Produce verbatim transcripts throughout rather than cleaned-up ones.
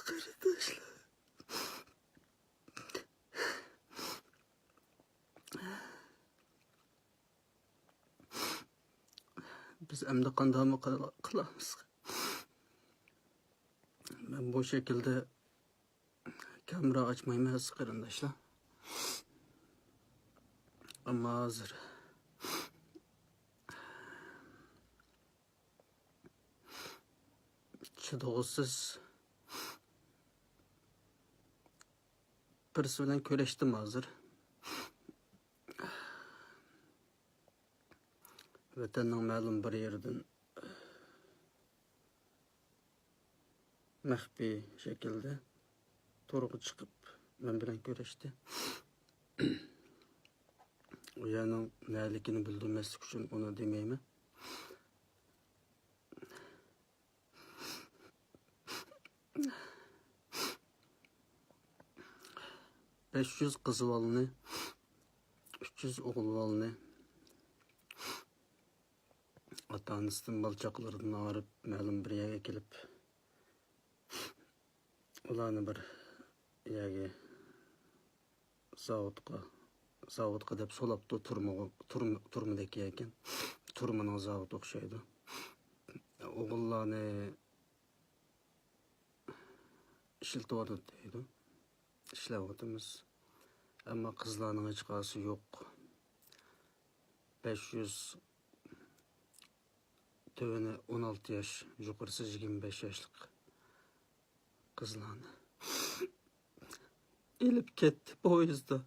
قېرىنداشلار. بىز ئەمدى قانداقمۇ قىل-، قىلامىز؟ مەن بۇ شەكىلدە كامېرا ئاچمايمەن، ئەزىز قېرىنداشلار. ئەمما ھازىر چىدىغۇسىز بىرسى بىلەن كۆرۈشتۈم ھازىر. ۋەتەننىڭ مەلۇم بىر يېرىدىن مەخپىي شەكىلدە تورغا چىقىپ مەن بىلەن كۆرۈشتى. ئۇ يەرنىڭ نەلىكىنى بىلدۈرمەسلىك ئۈچۈن ئۇنى دېمەيمەن. بەش يۈز قىز بالىنى، ئۈچ يۈز ئوغۇل بالىنى ئاتا-ئانىسىدىن، بالا-چاقىلىرىدىن ئايرىپ، مەلۇم بىر يەرگە كېلىپ، ئۇلارنى بىر يەرگە زاۋۇتقا، زاۋۇتقا دەپ سولاپتۇ، تۈرمىگە، تۈرمە، تۈرمىدەك يەركەن. تۈرمىنىڭ زاۋۇتى ئوخشايدۇ. ئوغۇللارنى ئىشلىتىۋاتىدۇ دەيدۇ. ئىشلەۋاتىمىز. ئەمما قىزلارنىڭ ھېچقايسىسى يوق. بەش يۈز، تۆۋىنى ئون ئالتە ياش، يۇقىرىسى يىگىرمە بەش ياشلىق قىزلارنى ئېلىپ كەتتى پويىزدا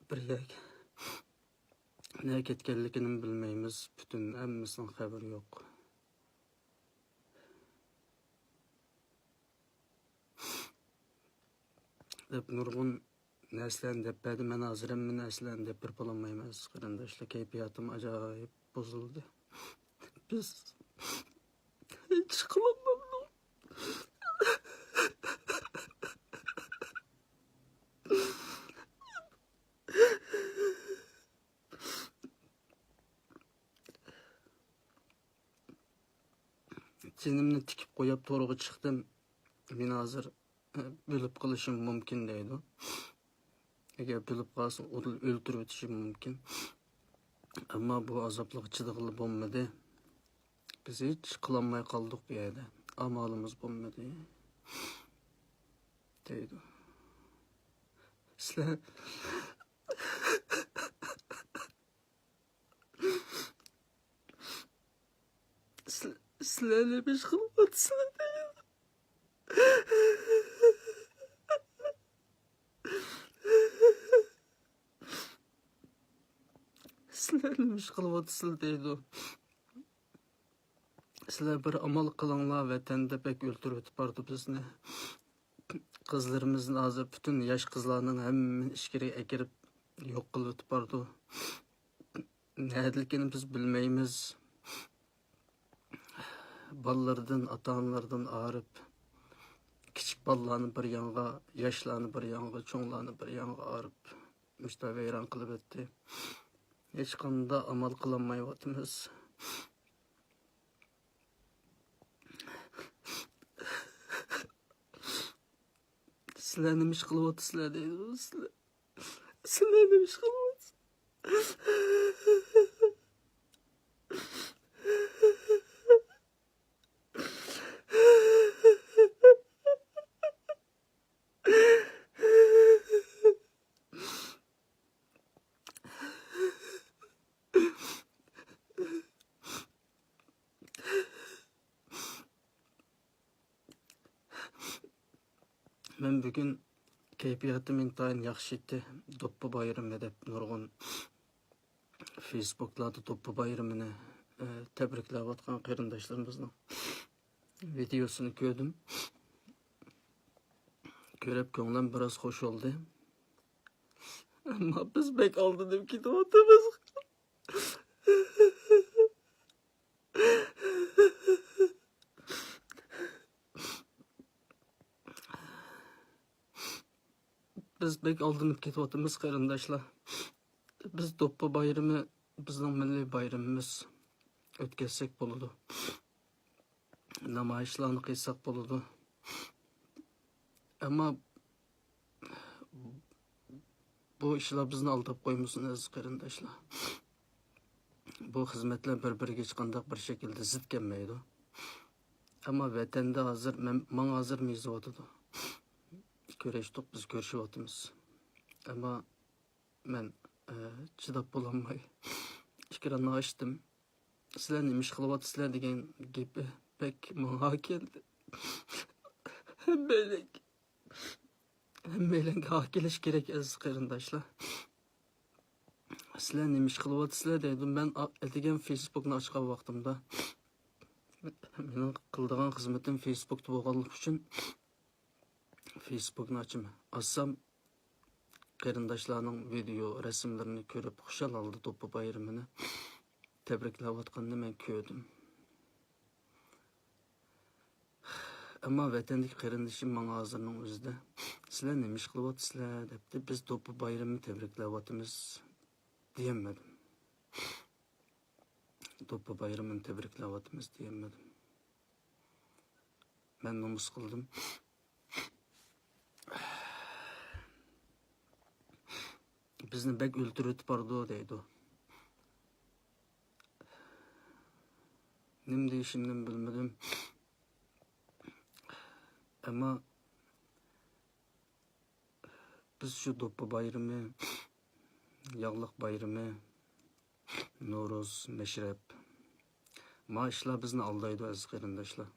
بىر يەرگە. نەگە كەتكەنلىكىنىمۇ بىلمەيمىز. پۈتۈن ھەممىسىنىڭ خەۋىرى يوق. دەپ نۇرغۇن نەرسىلەرنى دەپ بەردى. مەن ھازىر ھەممە نەرسىلەرنى دەپ بېرىپ بولالمايمەن، ئەزىز قېرىنداشلار. كەيپىياتىم ئاجايىپ بۇزۇلدى. بىز ھېچ قىلالمىدۇق. جېنىمنى تىكىپ قويۇپ تورغا چىقتىم. مېنى ھازىر، ئە، بۆلۈپ قېلىشى مۇمكىن دەيدۇ. ئەگەر بۆلۈپ قالسا، ئۇ ئۆلتۈرۈۋېتىشى مۇمكىن. ئەمما بۇ ئازابلىققا چىدىغىلى بولمىدى. بىز ھېچ قىلالماي قالدۇق بۇ يەردە. ئامالىمىز بولمىدى، دەيدۇ. سىلەر، سىلەر، سىلەر نېمە ئىش قىلىۋاتىسىلەر؟ سىلەر نېمە ئىش قىلىۋاتىسىلەر دەيدۇ. سىلەر بىر ئامال قىلىڭلار، ۋەتەندە بەك ئۆلتۈرۈۋېتىپ بارىدۇ بىزنى. قىزلىرىمىزنى ھازىر پۈتۈن ياش قىزلارنىڭ ھەممىنى ئىچكىرىگە ئەكىرىپ يوق قىلىۋېتىپ بارىدۇ. نەدىلىكىنى بىز بىلمەيمىز. بالىلىرىدىن، ئاتا-ئانىلىرىدىن ئايرىپ، كىچىك بالىلارنى بىر يانغا، ياشلارنى بىر يانغا، چوڭلارنى بىر يانغا ئايرىپ، مۇشۇنداق ۋەيران قىلىۋەتتى. ھېچقانداق ئامال قىلالمايۋاتىمىز. سىلەر نېمە ئىش قىلىۋاتىسىلەر دەيدۇ. سىلەر، سىلەر نېمە ئىش قىلىۋاتىسىلەر؟ مەن بۈگۈن كەيپىياتىم ئىنتايىن ياخشى ئىدى. دوپپا بايرىمى دەپ نۇرغۇن فېيسبۇكلاردا دوپپا بايرىمىنى، ئە، تەبرىكلەۋاتقان قېرىنداشلىرىمىزنىڭ ۋىدېيوسىنى كۆردۈم. كۆرۈپ كۆڭلۈم بىراز خوش بولدى. ئەمما بىز بەك ئالدىنىپ كېتىۋاتىمىز. بىز بەك ئالدىنىپ كېتىۋاتىمىز، قېرىنداشلار. بىز دوپپا بايرىمى بىزنىڭ مىللىي بايرىمىمىز، ئۆتكۈزسەك بولىدۇ. نامايىشلارنى قىلساق بولىدۇ. ئەمما بۇ ئىشلار بىزنى ئالداپ قويمىسۇن، ئەزىز قېرىنداشلار. بۇ خىزمەتلەر بىر-بىرىگە ھېچقانداق بىر شەكىلدە زىت كەلمەيدۇ. ئەمما ۋەتەندە ھازىر مەن، ماڭا ھازىر مېڭىۋاتىدۇ. كۆرۈشتۇق، بىز كۆرۈشۈۋاتىمىز. ئەمما مەن، ئە، چىداپ بولالماي ئېكراننى ئاچتىم. «سىلەر نېمە ئىش قىلىۋاتىسىلەر؟» دېگەن گېپى بەك ماڭا كەلدى. ھەممەيلەن، ھەممەيلەنگە ھا كېلىش كېرەك، ئەزىز قېرىنداشلار. «سىلەر نېمە ئىش قىلىۋاتىسىلەر؟» دەيدۇ. مەن ئا-، ئەتىگەن فېيسبۇكنى ئاچقان ۋاقتىمدا، مېنىڭ قىلىدىغان خىزمىتىم فېيسبۇكتا بولغانلىقى ئۈچۈن، فېيسبۇكنى ئاچىمەن. ئاچسام، قېرىنداشلارنىڭ ۋىدېئو رەسىملىرىنى كۆرۈپ، خۇشال ھالدا دوپپا بايرىمىنى تەبرىكلەۋاتقىنىنى مەن كۆردۈم. ئەمما ۋەتەندىكى قېرىندىشىم ماڭا ھازىرنىڭ ئۆزىدە، «سىلەر نېمە ئىش قىلىۋاتىسىلەر؟» دەپتۇ. «بىز دوپپا بايرىمىنى تەبرىكلەۋاتىمىز» دېيەلمىدىم. «دوپپا بايرىمىنى تەبرىكلەۋاتىمىز» دېيەلمىدىم. مەن نومۇس قىلدىم. «بىزنى بەك ئۆلتۈرۈۋېتىپ بارىدۇ» دەيدۇ. نېمە دېيىشىمنى بىلمىدىم. ئەمما بىز شۇ دوپپا بايرىمى، ياغلىق بايرىمى، نورۇز، مەشرەپ، ما ئىشلار بىزنى ئالدايدۇ، ئەزىز قېرىنداشلار.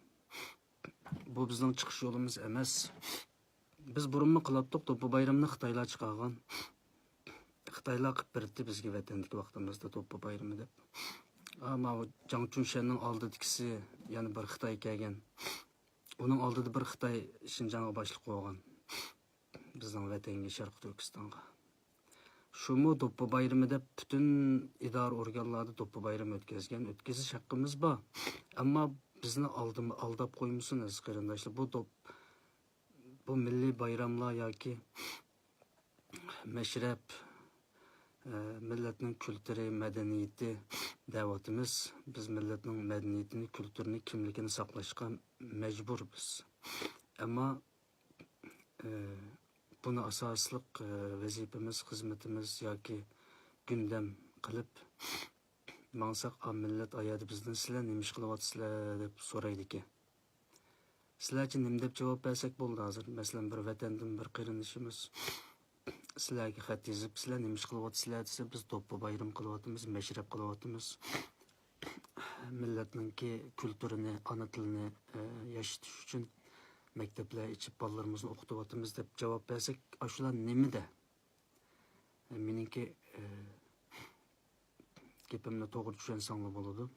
بۇ بىزنىڭ چىقىش يولىمىز ئەمەس. بىز بۇرۇنمۇ قىلاتتۇق، دوپپا بايرىمىنى خىتايلار چىقارغان. خىتايلار قىلىپ بېرىتتى بىزگە ۋەتەندىكى ۋاقتىمىزدا دوپپا بايرىمى دەپ. ئا، ماۋۇ جاڭ چۈنشەننىڭ ئالدىدىكىسى يەنە بىر خىتاي كەلگەن. ئۇنىڭ ئالدىدا بىر خىتاي شىنجاڭغا باشلىق بولغان. بىزنىڭ ۋەتەنگە، شەرقىي تۈركىستانغا. شۇمۇ دوپپا بايرىمى دەپ پۈتۈن ئىدارە ئورگانلاردا دوپپا بايرىمى ئۆتكۈزگەن، ئۆتكۈزۈش ھەققىمىز بار. ئەمما بىزنى ئالدىم-، ئالداپ قويمىسۇن، ئەزىز قېرىنداشلار. بۇ دوپ-، بۇ مىللىي بايراملار ياكى مەشرەپ، ئە، مىللەتنىڭ كۈلتۈرى، مەدەنىيىتى دەۋاتىمىز. بىز مىللەتنىڭ مەدەنىيىتىنى، كۈلتۈرىنى، كىملىكىنى ساقلاشقا مەجبۇربىز. ئەمما ئى، بۇنى ئاساسلىق، ئى، ۋەزىپىمىز، خىزمىتىمىز ياكى گۇندەم قىلىپ ماڭساق، ئا، مىللەت ئايادا بىزدىن، «سىلەر نېمە ئىش قىلىۋاتىسىلەر؟» دەپ سورايدىكەن. سىلەرچە نېمە دەپ جاۋاب بەرسەك بولىدۇ ھازىر؟ مەسىلەن، بىر ۋەتەندىن بىر قېرىندىشىمىز سىلەرگە خەت يېزىپ، «سىلەر نېمە ئىش قىلىۋاتىسىلەر؟» دېسە، «بىز دوپپا بايرىمى قىلىۋاتىمىز، مەشرەپ قىلىۋاتىمىز. مىللەتنىڭكى كۈلتۈرىنى، ئانا تىلىنى، ئە، ياشىتىش ئۈچۈن مەكتەپلەر ئېچىپ، بالىلىرىمىزنى ئوقۇتۇۋاتىمىز» دەپ جاۋاب بەرسەك، ئاشۇلار نېمىدە؟ مېنىڭكى، ئە، گېپىمنى توغرا چۈشەنسەڭلار بولىدۇ.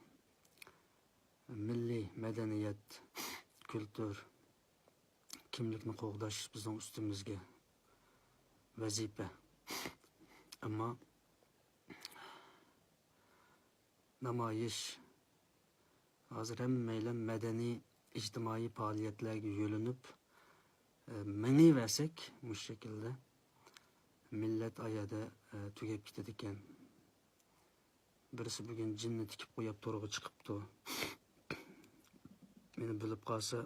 مىللىي مەدەنىيەت، كۈلتۈر، كىملىكنى قوغداش بىزنىڭ ئۈستىمىزگە ۋەزىپە. ئەمما، نامايىش، ھازىر ھەممەيلەن مەدەنىي، ئىجتىمائىي پائالىيەتلەرگە يۆلىنىپ، ئە، مېڭىۋەرسەك، مۇشۇ شەكىلدە مىللەت ئايادا، ئە، تۈگەپ كېتىدىكەن. بىرسى بۈگۈن جىننى تىكىپ قويۇپ تورغا چىقىپتۇ. مېنى بىلىپ قالسا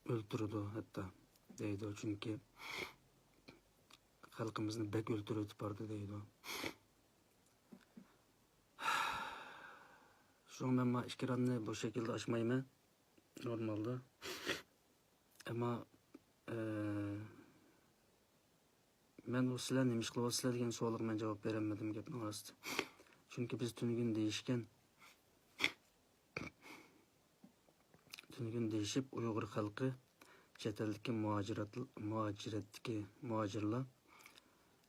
ئۆلتۈرىدۇ ھەتتا دەيدۇ. چۈنكى خەلقىمىزنى بەك ئۆلتۈرۈۋېتىپ بارىدۇ دەيدۇ. شۇڭا مەن ما ئېكراننى بۇ شەكىلدە ئاچمايمەن نورمالدا. ئەمما، ئە، مەن ئۇ «سىلەر نېمە ئىش قىلىۋاتىسىلەر؟» دېگەن سوئالغا مەن جاۋاب بېرەلمىدىم، گەپنىڭ راستى. چۈنكى بىز تۈنۈگۈن دېيىشكەن، تۈنۈگۈن دېيىشىپ، ئۇيغۇر خەلقى، چەت ئەلدىكى مۇھاجىرات-، مۇھاجىرەتتىكى مۇھاجىرلار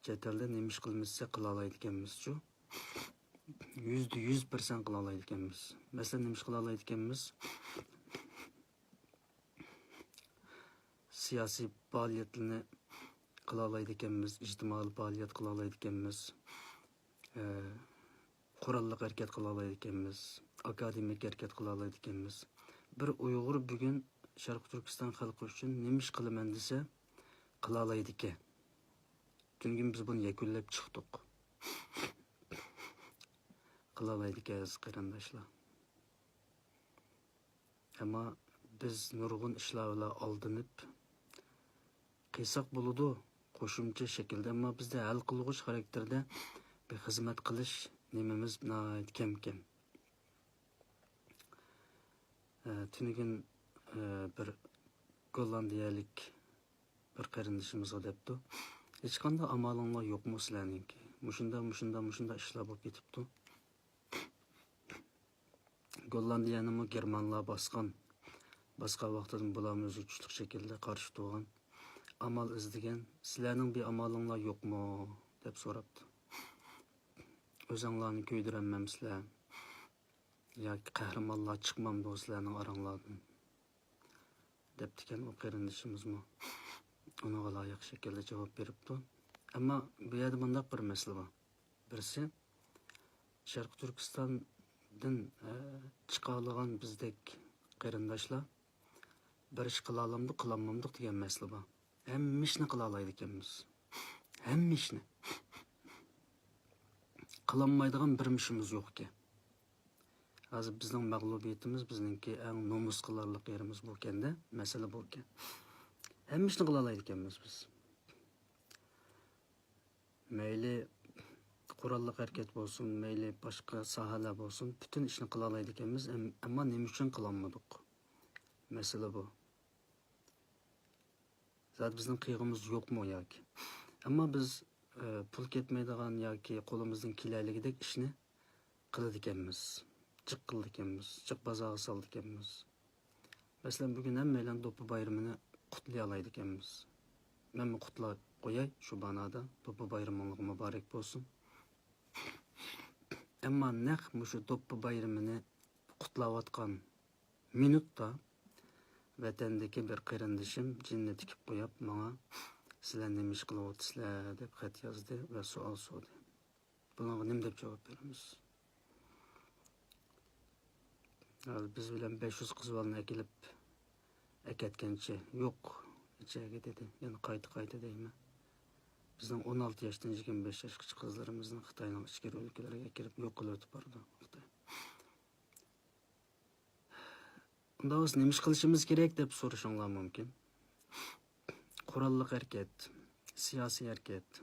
چەت ئەلدە نېمە ئىش قىلىمىز دېسە قىلالايدىكەنمىزچۇ؟ يۈزدە يۈز پىرسەنت قىلالايدىكەنمىز. مەسىلەن، نېمە ئىش قىلالايدىكەنمىز؟ سىياسىي پائالىيەتلىرىنى قىلالايدىكەنمىز، ئىجتىمائىي پائالىيەت قىلالايدىكەنمىز، ئە، قوراللىق ھەرىكەت قىلالايدىكەنمىز، ئاكادېمىك ھەرىكەت قىلالايدىكەنمىز. بىر ئۇيغۇر بۈگۈن شەرقىي تۈركىستان خەلقى ئۈچۈن نېمە ئىش قىلىمەن دېسە، قىلالايدىكەن. تۈنۈگۈن بىز بۇنى يەكۈنلەپ چىقتۇق. قىلالايدىكەن، ئەزىز قېرىنداشلار. ئەمما بىز نۇرغۇن ئىشلار بىلەن ئالدىنىپ، ئېيتساق بولىدۇ، قوشۇمچە شەكىلدە، ئەمما بىزدە ھەل قىلغۇچ خاراكتېردە بىر خىزمەت قىلىش نېمىمىز ناھايىتى كەمكەن. ئە، تۈنۈگۈن، ئە، بىر گوللاندىيەلىك بىر قېرىندىشىمىزغا دەپتۇ، «ھېچقانداق ئامالىڭلار يوقمۇ سىلەرنىڭكى؟ مۇشۇنداق، مۇشۇنداق، مۇشۇنداق ئىشلار بولۇپ كېتىپتۇ.» گوللاندىيەنىمۇ گېرمانلار باسقان. باسقان ۋاقتىدىن بۇلارمۇ ئۆزگىچىلىك شەكىلدە قارشى تۇرغان. ئامال ئىزدىگەن. «سىلەرنىڭ بىر ئامالىڭلار يوقمۇ؟» دەپ سوراپتۇ. «ئۆزۈڭلارنى كۆيدۈرەلمەمسىلەر؟ ياكى قەھرىمانلار چىقمامدۇ سىلەرنىڭ ئاراڭلاردىن؟» دەپتىكەن ئۇ قېرىندىشىمىزمۇ. ئۇنىڭغا لايىق شەكىلدە جاۋاب بېرىپتۇ. ئەمما بۇ يەردە مۇنداق بىر مەسىلە بار. بىرسى، شەرقىي تۈركىستاندىن، ئە، چىقالىغان بىزدەك قېرىنداشلار بىر ئىش قىلالامدۇق، قىلالمامدۇق دېگەن مەسىلە بار. ھەممە ئىشنى قىلالايدىكەنمىز. ھەممە ئىشنى. قىلالمايدىغان بىر ئىشىمىز يوقكەن. ھازىر بىزنىڭ مەغلۇبىيىتىمىز بىزنىڭكى ئەڭ نومۇس قىلارلىق يېرىمىز بۇكەن-دە، مەسىلە بۇكەن. ھەممە ئىشنى قىلالايدىكەنمىز بىز. مەيلى قوراللىق ھەرىكەت بولسۇن، مەيلى باشقا ساھەلەر بولسۇن، پۈتۈن ئىشنى قىلالايدىكەنمىز، ئەم-، ئەمما نېمە ئۈچۈن قىلالمىدۇق؟ مەسىلە بۇ. زادى بىزنىڭ قىلغىنىمىز يوقمۇ ياكى؟ ئەمما بىز، ئە، پۇل كەتمەيدىغان ياكى قولىمىزدىن كېلەلىگىدەك ئىشنى قىلىدىكەنمىز، جىق قىلىدىكەنمىز، جىق بازارغا سالىدىكەنمىز. مەسىلەن، بۈگۈن ھەممەيلەن دوپپا بايرىمىنى قۇتلىيالايدىكەنمىز. مەنمۇ قۇتلاپ قوياي شۇ مانادا، دوپپا بايرىمىڭلارغا مۇبارەك بولسۇن. ئەمما نەق مۇشۇ دوپپا بايرىمىنى قۇتلاۋاتقان مىنۇتتا ۋەتەندىكى بىر قېرىندىشىم جىنىنى تىكىپ قويۇپ ماڭا، «سىلەر نېمە ئىش قىلىۋاتىسىلەر؟» دەپ خەت يازدى ۋە سوئال سورىدى. بۇنىڭغا نېمە دەپ جاۋاب بېرىمىز؟ ھازىر بىز بىلەن بەش يۈز قىز بالىنى ئەكېلىپ ئەكەتكەنچە، «يوق، ئىچەرگە» دېدى. يەنە قايتا-قايتا دەيمەن. بىزنىڭ ئون ئالتە ياشتىن يىگىرمە بەش ياشقىچە قىزلىرىمىزنى خىتاينىڭ ئىچكىرى ئۆلكىلىرىگە ئەكىرىپ يوق قىلىۋېتىپ بارىدۇ خىتاي. ئۇنداق بولسا نېمە ئىش قىلىشىمىز كېرەك دەپ سورىشىڭلار مۇمكىن. قوراللىق ھەرىكەت، سىياسىي ھەرىكەت،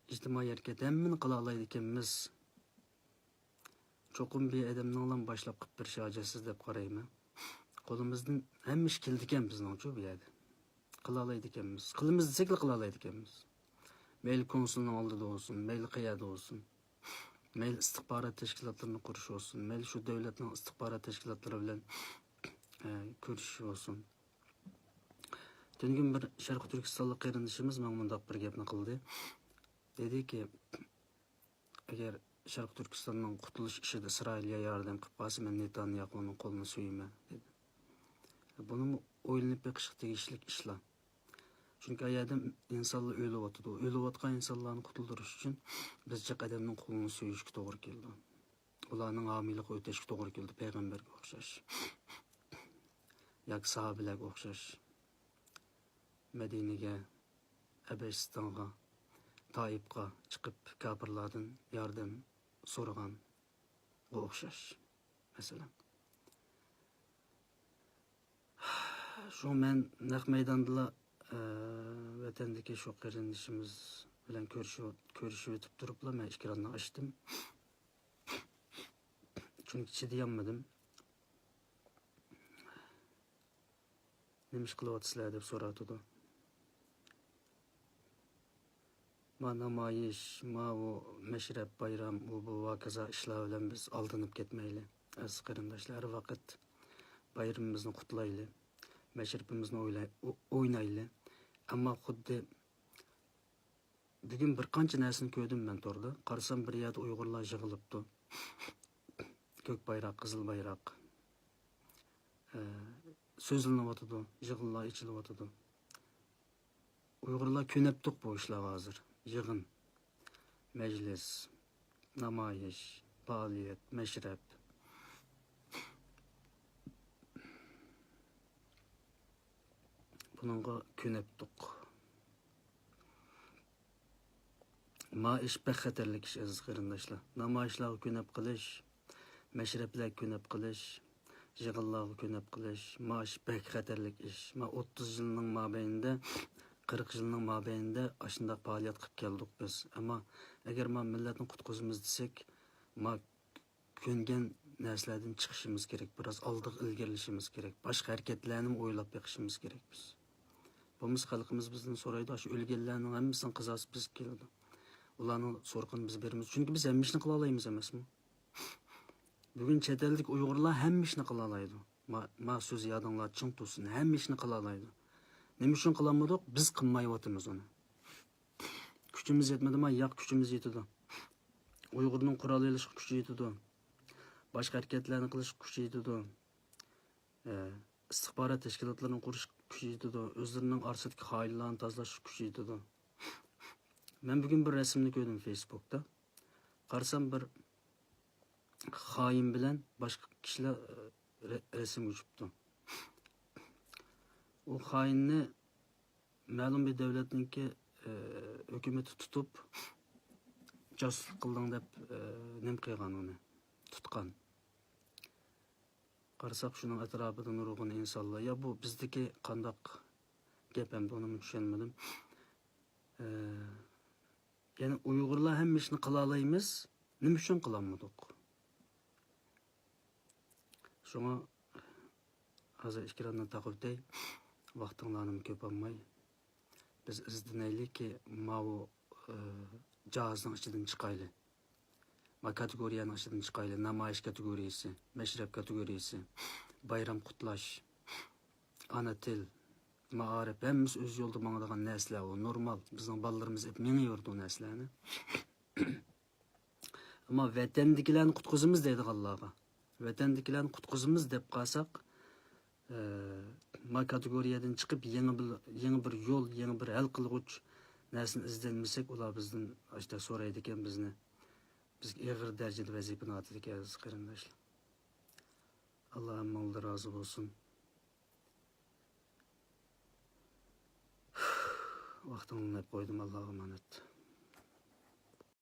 ئىجتىمائىي ھەرىكەت، ھەممىنى قىلالايدىكەنمىز. چوقۇم بىر ئادەمنىڭلا باشلاپ قىلىپ بېرىشى ھاجەتسىز دەپ قارايمەن. قولىمىزدىن ھەممە ئىش كېلىدىكەن بىزنىڭچۇ بۇ يەردە. قىلالايدىكەنمىز. قىلىمىز دېسەكلا قىلالايدىكەنمىز. مەيلى كونسۇلنىڭ ئالدىدا بولسۇن، مەيلى قەيەردە بولسۇن. مەيلى ئىستىخبارات تەشكىلاتلىرىنى قۇرۇش بولسۇن، مەيلى شۇ دۆلەتنىڭ ئىستىخبارات تەشكىلاتلىرى بىلەن، ئە، كۆرۈشۈش بولسۇن. تۈنۈگۈن بىر شەرقىي تۈركىستانلىق قېرىندىشىمىز ماڭا مۇنداق بىر گەپنى قىلدى. دېدىكى، «ئەگەر شەرقىي تۈركىستاننىڭ قۇتۇلۇش ئىشىدا ئىسرائىلگە ياردەم قىلىپ قالسا، مەن نېتانياھۇنىڭ قولىنى سۆيىمەن» دېدى. بۇنىمۇ ئويلىنىپ بېقىشقا تېگىشلىك ئىشلار. چۈنكى ئايەردە ئىنسانلار ئۆلۈۋاتىدۇ. ئۆلۈۋاتقان ئىنسانلارنى قۇتۇلدۇرۇش ئۈچۈن بىز جىق ئادەمنىڭ قولىنى سۆيۈشكە توغرا كېلىدۇ. ئۇلارنىڭ ھامىيلىقىغا ئۆتەشكە توغرا كېلىدۇ، پەيغەمبەرگە ئوخشاش. ياكى ساھابىلەرگە ئوخشاش. مەدىنىگە، ھەبەشىستانغا، تائىپقا چىقىپ، كاپىرلاردىن ياردەم سورىغانغا ئوخشاش. مەسىلەن. شۇ مەن نەق مەيداندىلا، ئە، ۋەتەندىكى شۇ قېرىندىشىمىز بىلەن كۆرۈشۈپ، كۆرۈشۈۋېتىپ تۇرۇپلا مەن ئېكراننى ئاچتىم. چۈنكى چىدىيالمىدىم. «نېمە ئىش قىلىۋاتىسىلەر؟» دەپ سوراۋاتىدۇ. ما نامايىش، ماۋۇ مەشرەپ، بايرام، ئۇ بۇ ۋاكازا ئىشلار بىلەن بىز ئالدىنىپ كەتمەيلى. ئەزىز قېرىنداشلار، ھەر ۋاقىت بايرىمىمىزنى قۇتلايلى، مەشرىپىمىزنى ئويلاي-، ئو-، ئوينايلى. ئەمما خۇددى بۈگۈن بىر قانچە نەرسىنى كۆردۈم مەن توردا. قارىسام، بىر يەردە ئۇيغۇرلار يىغىلىپتۇ. كۆك بايراق، قىزىل بايراق، ئە، سۆزلىنىۋاتىدۇ، يىغىنلار ئېچىلىۋاتىدۇ. ئۇيغۇرلار كۆنۈپتۇق بۇ ئىشلارغا ھازىر. يىغىن، مەجلىس، نامايىش، پائالىيەت، مەشرەپ. بۇنىڭغا كۆنۈپتۇق. ما ئىش بەك خەتەرلىك ئىش، ئەزىز قېرىنداشلار. نامايىشلارغا كۆنۈپ قېلىش، مەشرەپلەرگە كۆنۈپ قېلىش، يىغىنلارغا كۆنەپ قېلىش، ماش بەك خەتەرلىك ئىش. ما ئوتتۇز يىلنىڭ مابەينىدە، قىرىق يىلنىڭ مابەينىدە ئاشۇنداق پائالىيەت قىلىپ كەلدۇق بىز. ئەمما ئەگەر ما مىللەتنى قۇتقۇزىمىز دېسەك، ما كۆنگەن نەرسىلەردىن چىقىشىمىز كېرەك، بىراز ئالدىغا ئىلگىرىلىشىمىز كېرەك، باشقا ھەرىكەتلەرنىمۇ ئويلاپ بېقىشىمىز كېرەك بىز. بولمىسا خەلقىمىز بىزدىن سورايدۇ، ئاشۇ ئۆلگەنلەرنىڭ ھەممىسىنىڭ قازاسى بىزگە كېلىدۇ. ئۇلارنىڭ سورىقىنى بىز بېرىمىز. چۈنكى بىز ھەممە ئىشنى قىلالايمىز ئەمەسمۇ؟ بۈگۈن چەت ئەلدىكى ئۇيغۇرلار ھەممە ئىشنى قىلالايدۇ. ما، ما سۆز يادىڭلار چىڭ تۇرسۇن، ھەممە ئىشنى قىلالايدۇ. نېمە ئۈچۈن قىلالمىدۇق؟ بىز قىلمايۋاتىمىز ئۇنى. كۈچىمىز يەتمىدىما؟ ياق، كۈچىمىز يېتىدۇ. ئۇيغۇرنىڭ قورال ئېلىشقا كۈچى يېتىدۇ. باشقا ھەرىكەتلەرنى قىلىشقا كۈچى يېتىدۇ. ئە، ئىستىخبارات تەشكىلاتلىرىنى قۇرۇشقا كۈچى يېتىدۇ. ئۆزلىرىنىڭ ئارىسىدىكى خائىنلارنى تازىلاشقا كۈچى يېتىدۇ. مەن بۈگۈن بىر رەسىمنى كۆردۈم فېيسبۇكتا. قارىسام، بىر خائىن بىلەن باشقا كىشىلەر، ئە، رە-، رەسىمگە چۈشۈپتۇ. ئۇ خائىننى مەلۇم بىر دۆلەتنىڭكى، ئە، ھۆكۈمىتى تۇتۇپ، جاسۇسلۇق قىلدىڭ دەپ، ئە، نېمە قىلغان ئۇنى؟ تۇتقان. قارىساق، شۇنىڭ ئەتراپىدا نۇرغۇن ئىنسانلار، يا بۇ بىزدىكى قانداق گەپ ئەمدى، ئۇنىمۇ چۈشەنمىدىم. ئە، يەنى ئۇيغۇرلار ھەممە ئىشنى قىلالايمىز، نېمە ئۈچۈن قىلالمىدۇق؟ شۇڭا ھازىر ئېكراننى تاقىۋېتەي، ۋاقتىڭلارنىمۇ كۆپ ئالماي. بىز ئىزدىنەيلىكى، ماۋۇ، ئى، جاھازنىڭ ئىچىدىن چىقايلى. ما كاتېگورىيەنىڭ ئىچىدىن چىقايلى. نامايىش كاتېگورىيەسى، مەشرەپ كاتېگورىيەسى، بايرام قۇتلاش، ئانا تىل، مائارىپ، ھەممىسى ئۆز يولىدا ماڭىدىغان نەرسىلەر، ئۇ نورمال. بىزنىڭ بالىلىرىمىز ئېلىپ مېڭىۋېرىدۇ ئۇ نەرسىلەرنى. ئەمما ۋەتەندىكىلەرنى قۇتقۇزىمىز دەيدىغانلارغا، ۋەتەندىكىلەرنى قۇتقۇزىمىز دەپ قالساق، ئە، ما كاتېگورىيەدىن چىقىپ، يېڭى بىر، يېڭى بىر يول، يېڭى بىر ھەل قىلغۇچ نەرسىنى ئىزدەنمىسەك، ئۇلار بىزدىن ئاشۇنداق سورايدىكەن بىزنى. بىزگە ئېغىر دەرىجىدە ۋەزىپىنى ئارتىدىكەن، ئەزىز قېرىنداشلار. ئاللا ھەممىڭلاردىن رازى بولسۇن. ۋاقتىڭلارنى ئېلىپ قويدۇم، ئاللاغا ئامانەت.